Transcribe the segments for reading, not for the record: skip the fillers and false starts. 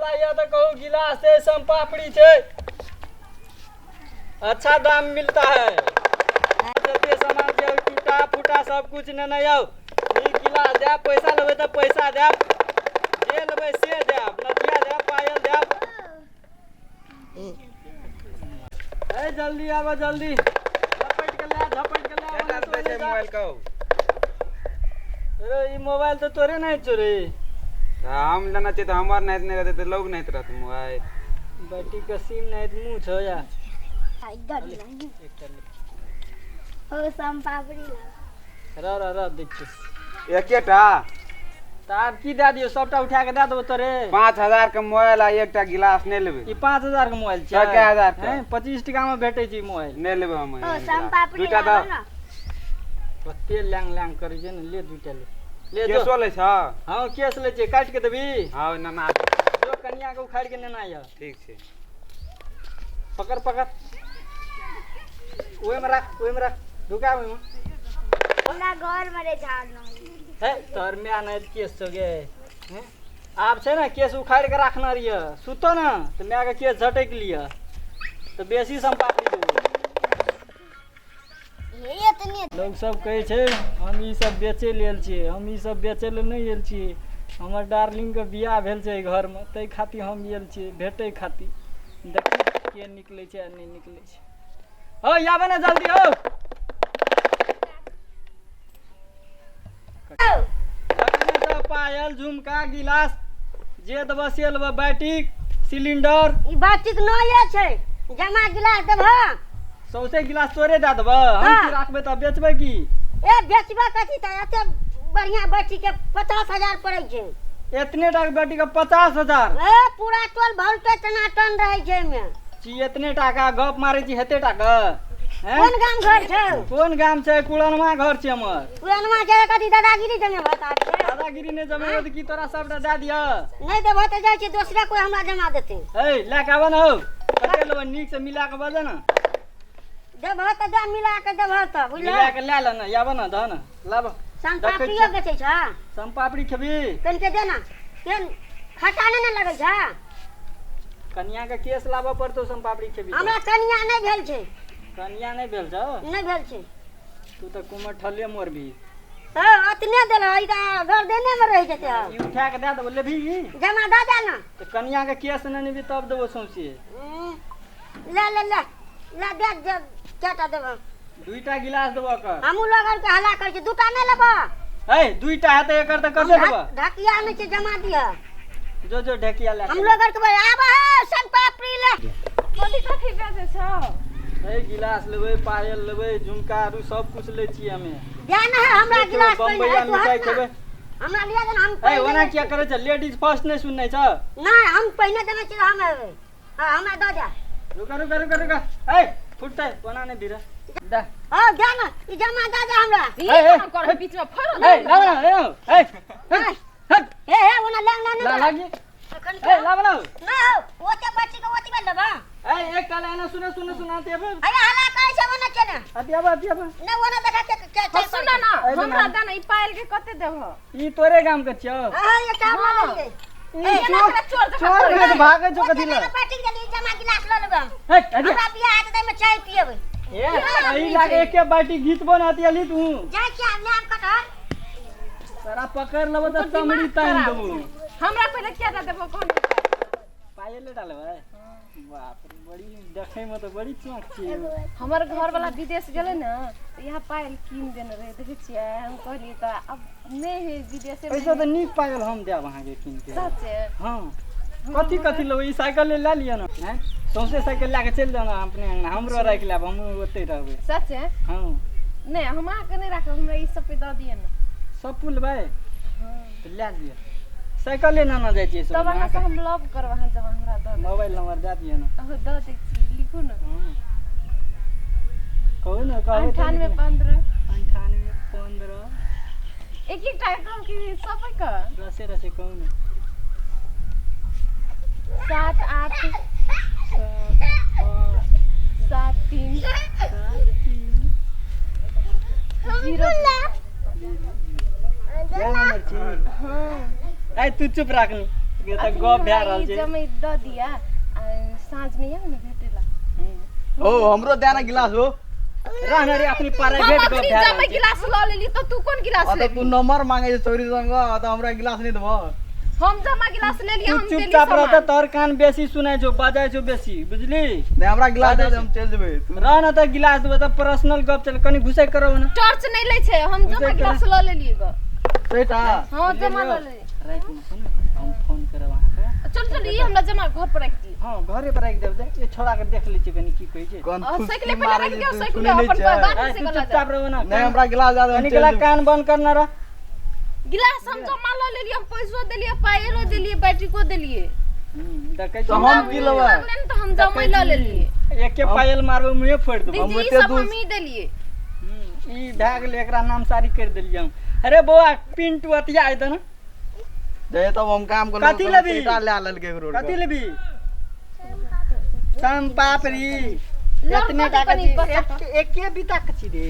वाला यऽ तऽ कहू गिलास छै सोनपापड़ी छै, अच्छा दाम मिलता है। जते सामान छै टूटा फूटा सब कुछ नेने आउ। नीक गिलास देब, पैसा लेबै तऽ पैसा देब, जे लेबै से देब, नथिया देब, पायल देब। ए जल्दी आबऽ जल्दी, झपटि के ले, झपटि के ले। केटा दै छै मोबाइल कहू? अरे ई मोबाइल तऽ तोरे नहि छौ रे। हम लेना छै तऽ हमर नहि नहि रहतै तऽ लोग नहि रहतै मोबाइल। बैटरी के सिम नहि मुँह छौ या। एकटा ले। ओ सोनपापड़ी ला। रह रह रह, देख छी। एकेटा तऽ आब की दए दियौ? सबटा उठा के दए देबो तोरे। 5000 के मोबाइल आ एकटा गिलास नहि लेबै। ई 5000 के मोबाइल छै? तऽ कै हजार के? हैं, 25 टका में भेटै छै ई मोबाइल। नहि लेबै हम। ओ एहन गिलास। सोनपापड़ी दूटा लाबऽ दऽ। ने। कते लैंग लैंग करै छै ने। ले दूटा ले ले जो। केसो लै छ? हँ, केस लै छियै, काटि के देबी? हँ नाना। जो कनिया के उखाड़ि के नेना यऽ। ठीक छै। पकड़ पकड़, ओहिमे राख, ओहिमे राख, ढुका ओहिमे। हमरा घर में रे झाड़ नहीं। हे तोहर माय नहि तऽ केस छौ गे। हैं? आब छै ने केस उखाड़ि के राखने रहियै, सुतो ने तऽ मायके केस झटकि लिअ तऽ बेसी सम्पापड़ी देबो। हे एतने लोक सब कहै छै हम ई सब बेचै लेल छियै, हम ई सब बेचै लए नहि आयल छियै। हमर डार्लिंगके बियाह भेल छै एहि घरमे, ताहि खातिर हम आयल छियै भेटै खातिर। देखी के निकलै छै आ नहि निकलै छै। हौ आबे ने जल्दी हौ। लगने तऽ पायल झुमका गिलास जे देबऽ से लेबऽ, बैटिक सिलिंडर। ई बाटिक न छै, जमा गिलास देबह। सौंसे गिलास तोरे दए देबऽ हम? हाँ। की राखबै तऽ बेचबै की? ए बेचबा कथी तऽ, एते बढ़िया बाटी के 50,000 पड़ै छै। एतने टा के बेटी के 50,000? ए पूरा टोल भौलटे टनाटन रहै छै एहिमे। छी एतने टाका गप मारै छी हेते टाका? हैं? कोन गाम घर छौ? कोन गाम छै? कुड़नमा घर छै हमर। पुरनमा छै कथी दादागिरी जमेबह तऽ आब छै? दादागिरी नहि जमेबो तऽ की तोरा सबटा दए दिअ? नहि देबह तऽ जाइ छी दोसरे कोइ हमरा जमा देतै। ए लए के आबऽ ने हौ, कते लेबै? नीक से मिला के बजऽ ने। देबह तऽ दे, मिला के देबह तऽ बुझल। मिला के लए ले ने, आबऽ ने, दह ने, लाबऽ। सोनपापड़ियो बेचै छ? सोनपापड़ी खेबी? कनिके दे ने, केहन खट्टा नहि ने लगै छ? कनिया के केस लाबऽ पड़तौ सोनपापड़ी खेबी तऽ। हमरा कनिया नहि भेल छै। कनिया नहि भेल छौ? नहि भेल छै। तू तऽ कुमठले मरबी। हँ अतने देलह, ई तऽ गर्दने मे रहि जेतै। ई उठा के दए देबो, लेबही? जमा दऽ दे ने। तऽ कनिया के केस नहि नेबी तब देबो सौंसे। ले ले ले ले दे दे, कएटा देबह? दुईटा गिलास देबो एकर। हमहूँ लगन के हल्ला करै छी, दूटा नहि लेबह? है दुईटा हेतै एकर तऽ कते देबह? ढकिया नहि छै, जमा दिह। जो जो ढकिया ले। हम लोगन के आब है सोनपापड़ी ले। कथी कथी बेचै छौ? है गिलास लेबै, पायल लेबै, झुमका आरू सब कुछ लै छियै हमे। दे ने है हमरा गिलास पहिने। बम्बैया है तू मिठाई हट ना। खेबै। हमरा लिया दे ने हम है पहिने ओना दै किया छी। करै छै? लेडीज फर्स्ट नहि सुनने छ? नहि, हम पहिने देने छी, हम एबै। हाँ हमरा दऽ दे। रुका रुका रुका रुका, ए फुटतै, ओना नहि भिड़ दे। हाँ दे ने, ई जमा दऽ दे हमरा। ई ए, ए, कोना करै बीच में फड़ल? ए लाब ना, ए ए हट। हे हे ओना ले ना। ला ना लागी। अखन ए लाब ना। ना हो, ओते बच्ची के ओते लेबा। ए एकटा ले ना, सुने सुने सुनाते अब। अरे हल्ला करै छै ओना के ने। अति अब, अति अब। ना ओना देखा के के हाँ, सुन ना। ए, हमरा दे ना, ई पायल के कते देबह? ई तोरे गाम के छियौ? हाँ एकटा हम लऽ लेलियै। ई एना चोर करा चोर जकाँ चोर करै में छै। भागै छौ ओते कथी लए? लगा पार्टी के लिए जमा गिलास लऽ लेबै हम। हे अरे हमरा बियाह हेतै तऽ एहिमे चाय पियेबै। ए एही लागे एके बाटी घीचबो न अति अली तू। जाइ छियै आब लेब कटहर। तोरा पकड़ लेबो तऽ तोर चमड़ी दिमाग तानि खराब देबो। छै। हमरा पहिले क्या दे देबो कोन? पायल डालबै? बाप रे, बड़ी देखै में तऽ बड़ी चौक छियै। हमर घर वाला विदेश गेलै ने तऽ इएह पायल कीन देने रहै, देखै छियै। हम कहलियै तऽ आब नहि है विदेशे एहिसँ तऽ नीक पायल हम देब अहाँके कीन के। सचे? हँ। कथी कथी लेबै? ई साइकिल लए लिअ ने। आँय, सौंसे साइकिल लए कऽ चलि जाउ ने अपने अङ्गना, हमरो राखि लेब, हमहूँ ओतहि रहबै। सचे? हँ। नहि, हम अहाँके नहि राखब, हमरा ई सब पे दऽ दिअ ने। सब लेबै? हँ। तऽ लए लिअ साइकिले। नाना जाइ छियै तब अहाँ से हम लव करब, अहाँ जब हमरा दऽ देब। मोबाइल नंबर दए दिअ ने। अहाँ दऽ दै छी, लिखू ने। हँ कहू ने, कहबै तऽ। 98 15। 98 15। एक एक टा कहू कि सबके? रसे रसे कहू ने। 7 8। 7 8। 7 3। 7 3। 0। इएह नंबर छी? हँ। ऐ तू चुप राखनी, के तऽ अखनी गप भए हमरा रहल ई छै। जमै दऽ दिअ आ साँझमे आउ ने भेटै ला। ओ हमरो दे ना गिलास हो। रह न रे, अखनी हम प्राइवेट गप अखनी भए रहल जमै छै। गिलास लऽ लेली तऽ तू कोन गिलास आ तऽ तू लेबही? नंबर मांगे छै छोरी संग आ तऽ हमरा गिलास नहीं देबह। हम जमा गिलास लेलियै, तू हम देली चुपचाप रहता, सामान। तोहर कान बेसी सुनाइ छौ, बजाय छौ बेसी, बुझली? नहीं, हमरा गिलास दे दे, हम चलि जेबै तू। रह न तऽ गिलास देबै तऽ पर्सनल गप चल, कनी घुसै करब ने। टॉर्च नहि लै छै, हम जमा उसे गिलास लऽ लेलियै ग। सेटा। हँ, जमा लऽ लेलियै। रातिमे सुन, हम फोन करब अहाँके। चल चल, ई हमरा जमा घर पर राखि दियौ। हँ, घरे पर राखि देब। दे ई छोड़ा के देख लै छियै कनी की कहै छै। कोन आ, फुसकी साइकिले पर मारै राखि छै, दियौ, तू साइकिले सुनै नहि अपन छै। बात ए, से तू गला चुपचाप रहू ना। नहीं, हमरा गिलास दे दे, हम कनी चलि गेला जेबै। कान बंद करना रह। गिलास हम जमा लऽ लेलियै, हम पैसो देलियै, पायलो देलियै, बैटरिको देलियै। देखै छी। तऽ हम की लेबै? लगलै ने तऽ हम जमै लऽ लेलियै। एके पायल मारबै, मुँहे फोड़ि देबौ। हम दीदी, ई ओते सब दूर- हमही देलियै। ई भए गेलै, एकरा नाम सारी करि देलियै हम। अरे बौआ पिंटू, अतिया अयतै ने। दे तब हम काम करलहुँ। कथी लेबही? सेटा लए लेलकै एकरो। कथी लेबी? सम पापड़ी। लड़ एतने कऽ टा कनी के बच्चा छी, एके बीता के छी रे।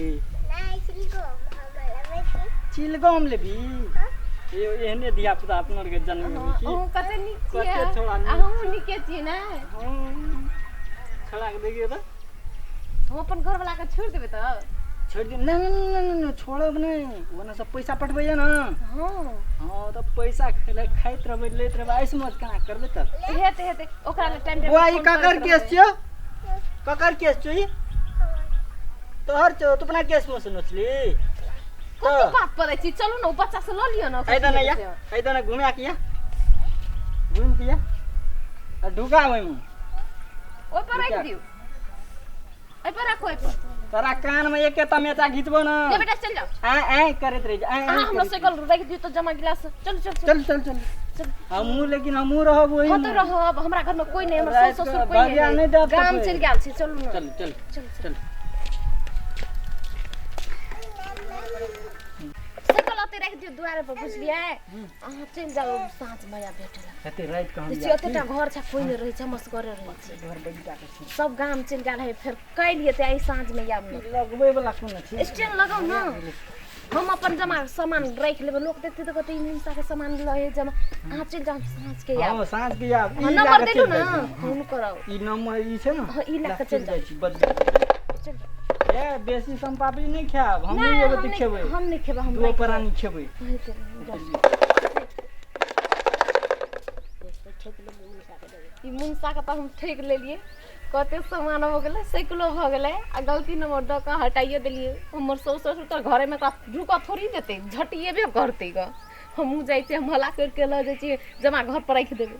चिलगम लेबी? एहने धिया पुता अपनो आरके जन्म भेलै की? अहूँ कते नीक छियै। कते छोड़ा नीक। अहूँ नीके छियै ने? हँ। छोड़ा के देखियौ तऽ। हम अपन घरवला के छोड़ि देबै तऽ? छोड़ि दियौ? नहि नहि नहि नहि, छोड़ब नहि। ओना सब पैसा पठबैया ने। हँ। हँ, तऽ पैसा खेले खाइत रहबै, लैत रहबै, ऐसे मौज केना करबै तब? हेतै हेतै, ओकरा लए टाइम। बौआ, ई ककर केस छियौ? ककर केस छियौ? ई तोहर छौ? तू अपना केस में से नोचली? कथी बात करै छी? चलू ने, ओ बच्चा से लऽ लिअ ने। ऐ ने या, ऐ ने, घुमा के या, घुमि के या आ ढुका ओहिमे। ओहि पर राखि दियौ, एहि पर राखू, एहि पर। तोरा कान में एके तमेचा घिचबो ने। ले बेटा, चल जाओ। आय आय करैत रहि जा, आय आय अहाँ हमरा करैत रहि। साइकिल राखि दियौ तऽ जमा गिलास। चलू चल। चल चल चल चल। हमहूँ, लेकिन हमहूँ रहब ओही। हँ तऽ रहब, हमरा घरमे कोइ नहि, हमर राति सास ससुर कऽ कोइ भगिया नहि नहि देब तऽ गाम कोइ। चलि गेल छै। चलू ने। चल चल। चल। चल। साइकिल ओतै राखि दियौ दुआरे पर, बुझलियै? अहाँ चलि जाउ, साँझ माया भेटै ला। एते राति कऽ हम देखियौ, एतेटा घर छै, कोइ नहि रहै छै, हम असगरे रहै छी। घर बगीचा के छी। सब गाम चलि गेल है। फेर काल्हि हेतै, आइ साँझमे आयब ने। लगबै वाला कोनो छै? स्टैंड लगाउ ने, हम अपन जमा सामान राखि लेबै। लोक देखतै तऽ कहतै ई निमसा के सामान लऽ जमा। अहाँ चलि जाउ, साँझ के आयब। हँ, साँझ के आयब। हँ, ई नंबर लए कऽ देलू चलि ने? जाइ छी। फोन करब। ई नंबर ई छै ने? हँ, ई लए कऽ चलि जाइ जाउ। छी, बदलि चलि जाउ। ए, बेसी सम्पापड़ी नहि खायब हमहूँ। नहि, एगो हम तऽ नहि। खेबै। हम नहि खेबै, हम दू राखि प्राणी खेबै। लेबै। ई मुनसा के तऽ हम ठकि लेलियै। कते सामान भऽ गेलै, साइकिलो भऽ गेलै आ गलती नंबर दऽ कऽ हटाइए देलियै। हमर साउस ससुर तऽ घरेमे एकरा ढुकऽ थोड़ी देतै, झटिएबे करतै गऽ। हमहूँ जाइ छियै, हम हल्ला करिके लऽ जाइ छियै, जमा घर पर राखि देबै।